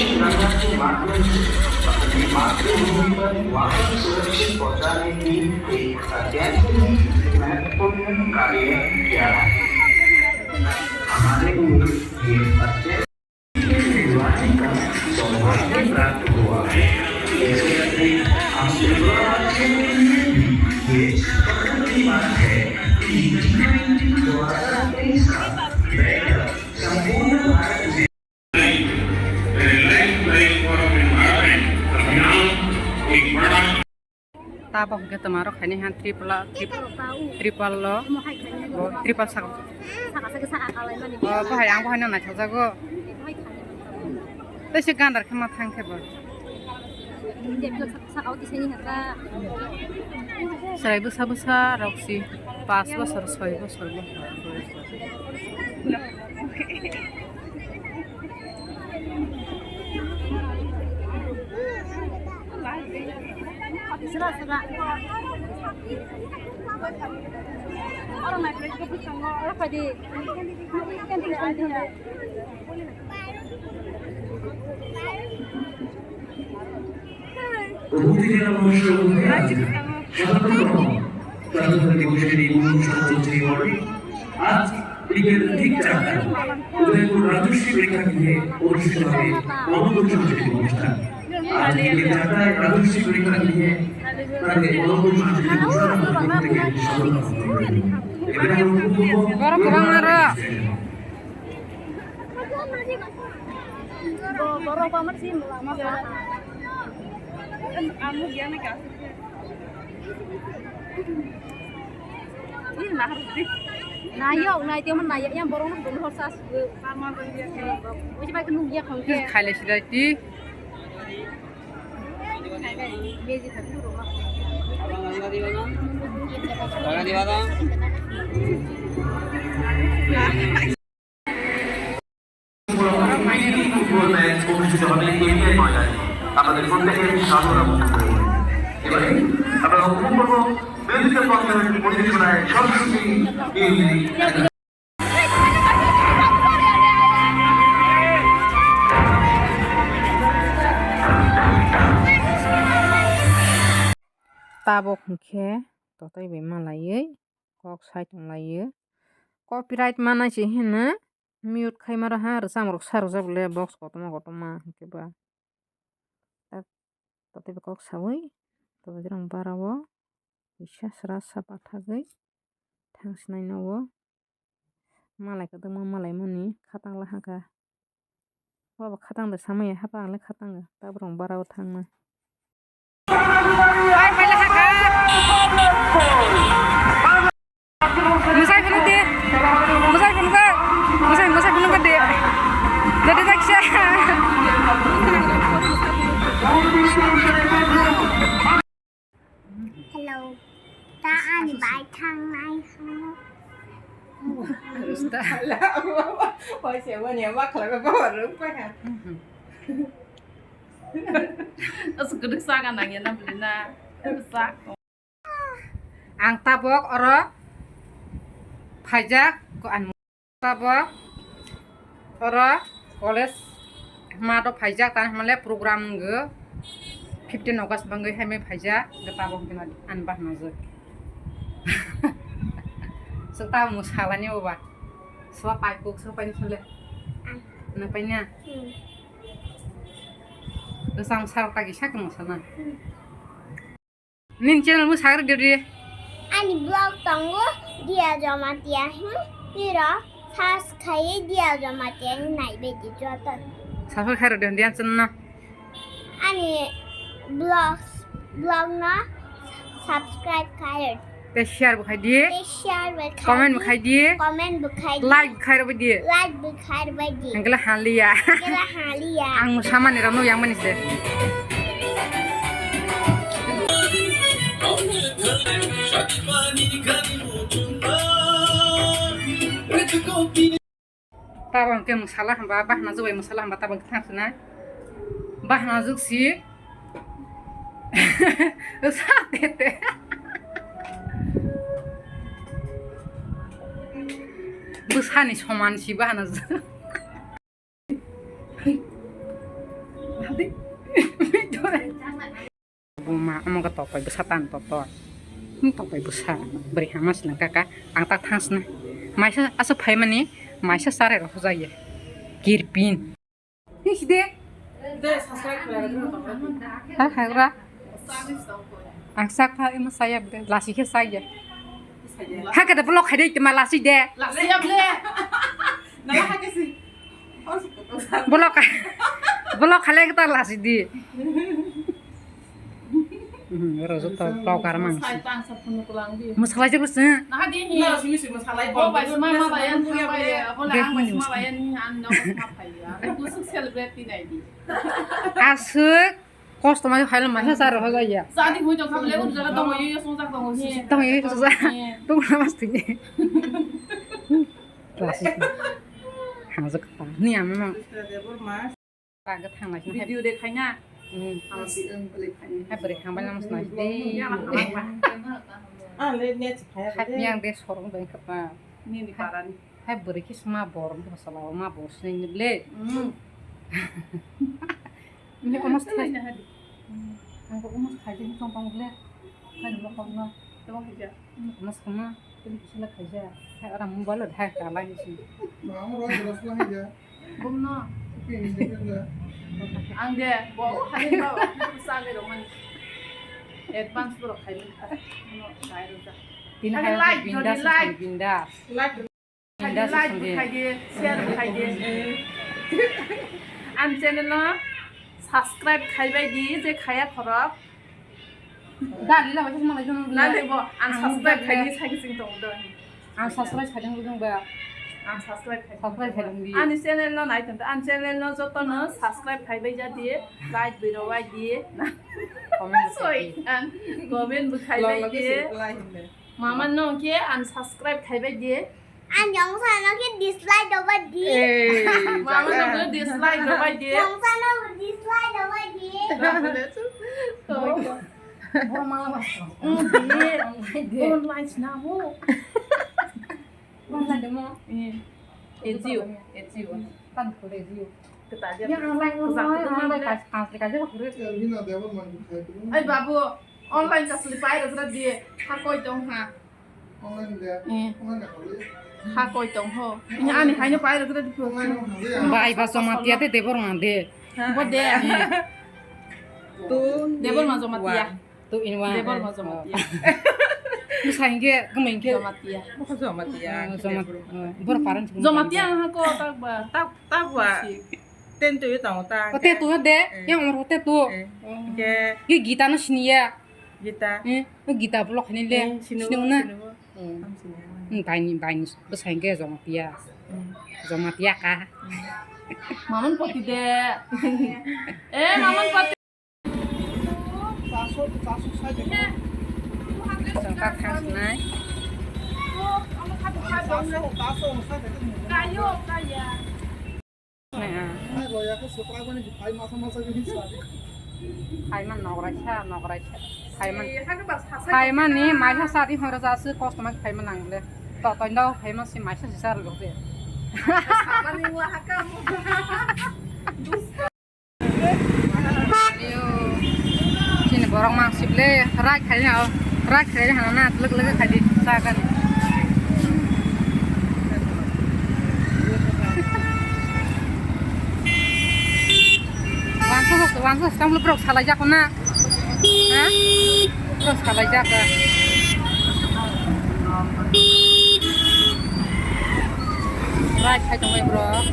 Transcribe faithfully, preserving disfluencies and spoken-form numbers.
के माध्यम से अपनी मातृभूमि पर वापस सुरक्षित पहुंचाने की एक अत्यंत ही महत्वपूर्ण कार्य किया है। हमारे लिए ये अत्यंत वाणी का सौभाग्य प्राप्त हुआ है। इसके अतिरिक्त हम त्रिपुरा राज्य के लिए भी ये सौभाग्य की बात है कि G twenty दो हज़ार तेईस का बैठक संपूर्ण भारत में Tabok hwnkhe twma rok khaini han triple, triple lo, bo triple saka. O, bahai, ang bahai no naithok jago. Tei se gandar khe ma thang khe bo. Chwrai bwsa bwsa rok si, pash bosor, soi bosor bo. উপস্থিত জেলা মহাশয় মহোদয়, আজ সাধারণতম স্বাধীনতা দিবসের এই মহান স্মরণে আজ বিকেল ঠিক চারটায় উদয়পুর রাজশ্রী প্রেক্ষাগৃহে অনুষ্ঠিত হবে অনন্ত সাংস্কৃতিক অনুষ্ঠান। আজ বিকেল চারটায় রাজশ্রী প্রেক্ষাগৃহে তাদের অনন্ত সাংস্কৃতিক অনুষ্ঠান আমরা প্রত্যেকে স্বাগত জানাই। এবারে আমরা উপভোগ করব বড় প্রোগ্রাম আর। Bo-, borok bo amar si mula masa. Ang mo giyan ka. Ih, nahardi. Nayok, nai tiyok man nayok, yang borok nang dum hor sa su. Kamar dia. Uji bai kunung dia khong ke. Khaile sidai ti. Meji kha tu roma. Lagi di mana? Football match অনুষ্ঠিত হবে এই ময়দানে। আপনাদের প্রত্যেকের সাদর আমন্ত্রণ রইল। এবারে আমরা উপভোগ করব বিদ্যুৎ পন্থার পরিবেশনায় Saraswati music. Tabok hwnkhe totoi bai malaiwi kok sai tonglaio. Copyright manai se hino mute khaima rw ha, rwchapmung rok sa rwjak le box kotorma kotorma hwnkhe ba. Tak totwi kok sawi totwi rang bara o kisa sra sa pathagwi thang sinai no o malai kwdwkma malai mani khatang la hakha. Bo bo khatang da samaya hapa ang le khatang tabuk rang bara o thangma. Musai phunuk di. Musai phunuk di. Musai, musai phunuk di. Dadi daksa. Hello. Ta ani bai thangnai. Usta. Hala, bai se wani ma khala ba ba rung pa ha. Asuk gede saka nang ya na beli na. Sak. Ang tabok oro phaijak ko an tabok oro college mato phaijak tang hwnle program wngkha fifteen August bangwi hai mai phaijak hwnkhe tabok hwnkhe an bahna jwk. Swk tabok mwsalani oba. Swa paipuk swa paini sole. Na paina. Bwsang sarok tagi sak mwsana. Nini channel mwsarok diri. Ani vlog tongo Dia Jamatia hin. Piro search khai Dia Jamatia hin nai bedi joto. Subscribe khairo de Dia channel no. Ani vlogs, vlog no subscribe khairo. Te share bo khai di. Te share bo khai di. Comment bo khai di. Comment bo khai di. Like bo khai rw di. Like bo khai rw di. Hingkhe haliya. Hingkhe haliya. Ang samani rok nukya mani se. Tabang ke masala hamba, bahna jubai masala hamba tabang ke thang sina. Bahna juk si. Sa tete. Bwsani soman si bahna juk. Tokpai bwsa tan toktor. Hmm, tokpai bwsa. Bwrwi hama silang kaka. Ang ta thangsna. Maisa aswk phaimani, maisa charai rok hojaya. Kirpin. Hisi de. De, subscribe khlai rwdi. Ha, ha, ra. Ang sak pha, imo saya bwrwi. Lasi khe saya. Saya. Ha, kada block khai de, ma lasi de. Lasi ya ble. Nala ha kesi. Block, block khalai kita lasi di. Hmm, oro joto vlogger mang. Sai tang sa phunu kulang di. Mwsalai jabo se. Naha di hi. Na simi simi mwsalai. Bo bai sima ma bai an thang bai. Bo la ang bai sima bai an an no sima bai ya. Aku suk celebrate di nai di. Aswk kosto mai hailo mai sa ro ya. Jadi hui to kham le un jaga dong yo yo sung jak dong yo. Dong yo yo sung jak. Tung na mas tini. Classic. Hang jak ta. Ni ama ma. Ba, ga thang lai sini. Video de khaina. Hmm. Ang si ang beli khaina. Hai bwrwi hang bai nang swnai de. Ya, ma, ma, ma. Ah, le, ne, chi phaya de. Hai yang de sorong bai kha ba. Ni, ni parani. Hai bwrwi khe sma bor, ma sala, ma bor sini le. Hmm. Ni kono sthai. Ang ko kono sthai de tong tong le. Hai lo kong na. Tong khaja. Mas kama, tini kisila khaja. Hai ora mobile lo dhai ka lai si. Mama ro jelas lah ya. Bumno. Oke, ini dia. Ang de, bo, hai bo, sa ge rong man. Advance bro khai. No, khai ro ja. Tini hai bindas, bindas. Like. Bindas khai di, share khai di. Ang channel no subscribe khai bai di, je khaya khorok. Dali la bai malai jono. Nang de bo, ang subscribe khai di, sai sing tong do. Ang subscribe khai dong dong ba. Ang subscribe khai. Subscribe khai dong di. Ani channel no nai tong, ani channel no joto no subscribe khai bai ja di, like bai ro bai di. Comment sorry. Comment bo khai bai di. Mama no ke unsubscribe khai bai di. Ang jong sa no ke dislike do ba di. Eh, mama no ke dislike do ba di. Jong sa no dislike do ba di. Boro mala ba. Online na mo. Online de mo. Eh. Ejio, ejio. Tan ko ejio. Kita aja. Ya online, online, online. Kas kas ka je ko. Ai babu, online kasli pai ro di. Ha koi tong ha. Eh. Ha koi tong ho. Ini ani haino pai rwgwk di. Bai ba Jamatia te Debor ma de. Bo de. Two Debor ma in Jamatia. One. Two in one. Debor ma Jamatia. Bwsa hinkhe, kwmwi hinkhe. Jamatia. Bo Jamatia. Ah, Jama-, ah, bor parents. Jamatia ha ko tak ba. Tak, tak ba. Ten tu yo tong ta. O te tu de. Eh. Yang umur te tu. Eh. Hinkhe. Ki Gita no siniya. Gita. Eh, o Gita block ni le. Eh, sinu, sinu na. Sinu. Hmm. Ang sini. Hmm, baini, baini, bwsai khe Jamatia. Hmm. Jamatia ka. Hmm. Maman poti de. Eh, Maman poti. Jongkar thang sinai. Kayo, kaya. Nai, ah. Nai, bo, ya, ke surprise ni phai masa masa gini sa. Phai man nograisa, nograisa. Phai man. Phai man ni maisa sari horo jasu kosto ma phai man nangle. To, to, ndo phai man si maisa si sar lo de. Samani wa haka mo. Ayo. Chini borok mang sible, rai khai na, rai khai na na, lek lek khai di, sa kan. Wansa sa, wansa sa, tamo borok salai jako na. Ha? Borok salai jako. Rai khai tongoi borok.